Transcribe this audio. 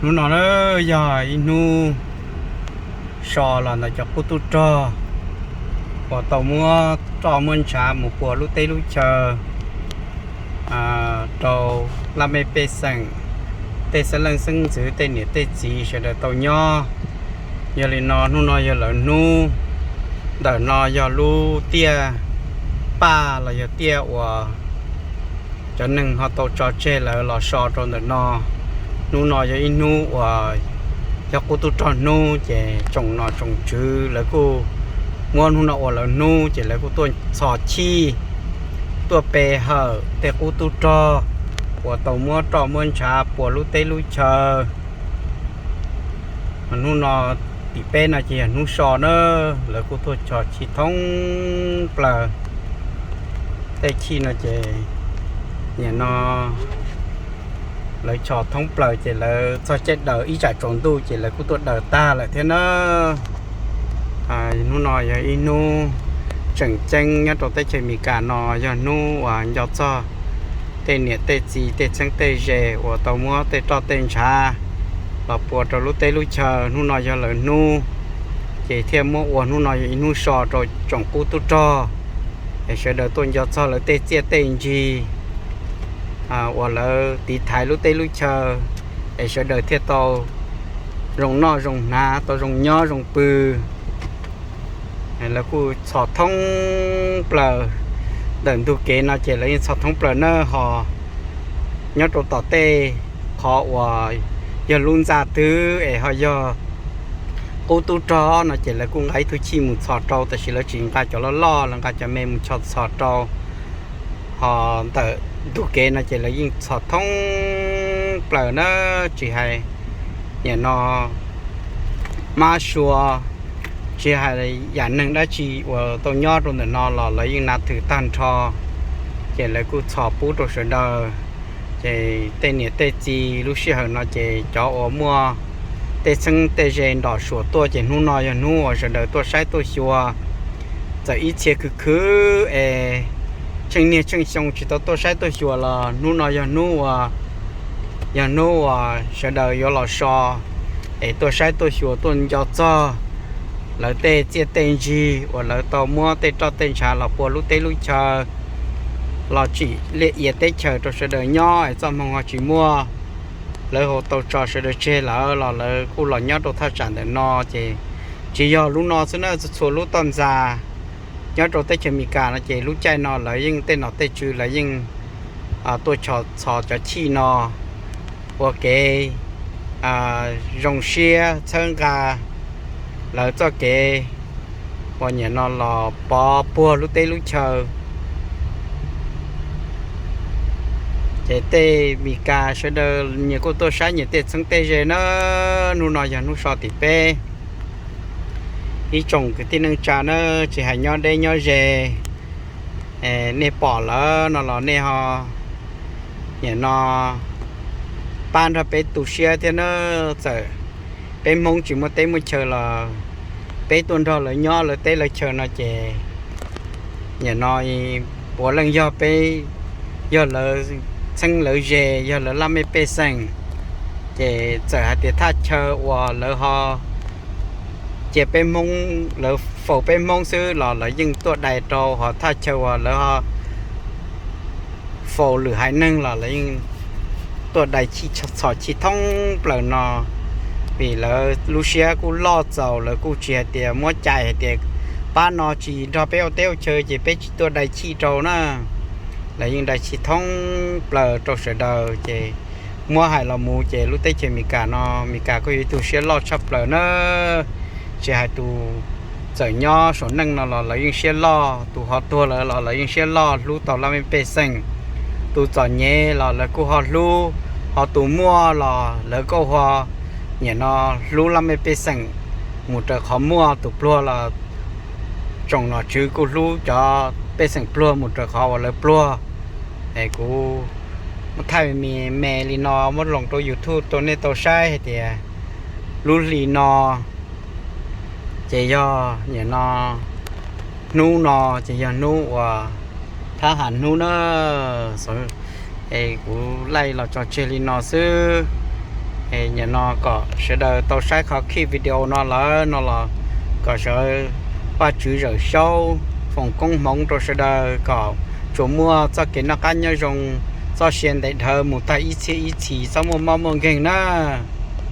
Hnub no na yog ib hnub so los ntawm cov qub tub rog uas tau muab roj muab ntshav mus pua lub teb lub chaw rau laj mej pej xeem, tej xeeb leej xeeb ntxwv, tej niam tej txiv sawv daws tau nyob. Yog li no hnub no yog lawv hnub, ntawm no yog lub tiaj paj los yog tiaj uas cov neeg ho tau tso tseg lawv los so rau ntawm no. Hnub no yog ib hnub uas yog qub tub rog hnub ces tsoom nom tsoom tswv lawv kuj muab hnub no ua lawv hnub ces lawv kuj tuaj txhos chij, tuaj pe hawm tej qub tub rog uas tau muab roj muab ntshav pua lub teb lub chaw. Hnub no tim peb no ces yog hnub so na, lawv kuj tuaj txhos chij thoob plaws. Tej chij no ces nim no lawv txhos thoob plaws ces lawv txog caij daws ib tsam tsaus ntuj ces lawv kuj tuaj daws tag lawm thiab na. Hnub no yog ib hnub tseem ceeb nyob rau teb chaws Amelikas no, yog hnub uas nco txog tej niam tej txiv tej txheeb tej ze uas tau muab tej roj tej ntshav los pua rau lub teb lub chaw. Hnub no yog lawv hnub ces thiaj muab ua hnub no yog ib hnub so rau tsoom qub tub rog es sawv daws tuaj nco txog lawv tej txiaj tej ntsig uas lawv tiv thaiv lub teb lub chaw es sawv daws thiaj tau zoo noj zoo hnav, tau zoo nyob zoo pw. Lawv kuj txhos thoob plaws ntawm ntug kev no ces lawv yeej txhos thoob plaws na. Ho nyob rau tom tej qhov uas yog lub ntxa twg es ho yog qub tub rog no ces lawv kuj nqa ib tug chij mus txhos rau, tab sis lawv tsis nqa cov loj loj, lawv nqa cov me mus txhos txhos rau. Ho ntawm ntug kev no ces lawv yeej txhos thoob plaws na, tsis hais nim no mab sua, tsis hais yam neeg dab tsi uas tau nyob rau ntawm no los lawv yeej nav thwm tag nrho. Ces lawv kuj txhos pub rau sawv daws. Ces tej niam tej txiv lub sij hawm no ces cov uas muaj tej txheeb tej ze nrom suam tuaj ces hnub no yog hnub uas sawv daws tuaj saib tuaj xyuas. Txawm ib txhia khwv khwv es tsheej niaj tsheej xyoo tsis tau tuaj saib tuaj xyuas los hnub no yog hnub uas, yog hnub uas sawv daws yuav los so es tuaj saib tuaj xyuas tuaj nco txog lawv tej txiaj tej ntsig uas lawv tau muab tej roj tej ntshav los pua lub teb lub chaw, los tsim liaj ia teb chaws rau sawv daws nyob es txoj hmoo ho tsis muaj, lawv ho tau tso sawv daws tseg lawm los lawv kuj los nyob rau thaj tsam ntawm no. Ces tsis yog lub no xwb na, txhua txhua lub toj ntxa nyob rau teb chaws Amelikas no ces lub caij no lawv yeej tej nom tej tswv lawv yeej tuaj txhos cov chij no ua kev zoo siab txhawb nqa lawv txoj kev uas nim no los pov puag lub teb lub chaw. Ces tej Meskas sawv daws nyias kuj tuaj saib nyias tej txheeb tej ze na. Hnub no yog hnub so tim peb. Ib tsoom kwv tij neej tsa na, tsis hais nyob deb nyob ze, nej pom lawm no los nej ho nim no pab nrog peb tu siab thiab na. Txawm peb Hmoob tsis muaj teb muaj chaw los peb tuaj nrog lawv nyob lawv teb lawv chaw no ces nim no puav leej yog peb, yog lawv txheeb lawv ze, yog lawv laj mej pej xeem. Ces txawm hais tias thaj chaw uas lawv ho cia peb Hmoob, lawv faus peb Hmoob xwb los lawv yeej tuaj dai rau, ho thaj chaw uas lawv ho faus lwm haiv neeg los lawv yeej tuaj dai chij txhos chij thoob plaws no. Vim lawv lub siab kuj loj txaus, lawv kuj tsis hais tias muab cai hais tias pab no tsis nrog peb ua teb ua chaw ces peb tsis tuaj dai chij rau na. Lawv yeej dai chij thoob plaws rau sawv daws. Ces muab hais los mus ces lub teb chaws Amelikas no, Amelikas kuj yog ib tug siab loj tshaj plaws na. Tsis hais tus txawm nyob saum neej no los lawv yeej siab loj, tus ho tuag lawm los lawv yeej siab loj, hlub tau laj mej pej xeem. Tus txom nyem los lawv kuj ho hlub, ho tus muaj los lawv kuj ho nim no hlub laj mej pej xeem mus raws qhov muaj. Tus pluag los tsoom nom tswv kuj hlub cov pej xeem pluag mus raws qhov uas lawv pluag. Es kuv muab thaij me me li no muab loo rau YouTube rau nej tau saib hais tias lub hli no ces yog nim no, hnub no ces yog hnub uas thab ham hnub na. Es kuv laij los tso tseg li no xwb. Nim no kom sawv daws tau saib qhov khij video no lawm no los kom sawv, Vajtswv Zawm Xyaub foom koob hmoov rau sawv daws kom tsuas muaj txoj kev noj qab nyob zoo, txoj sia ntev dhawv mus tag ib txhiab ib txhis, txhob muaj mob muaj nkeeg nawb.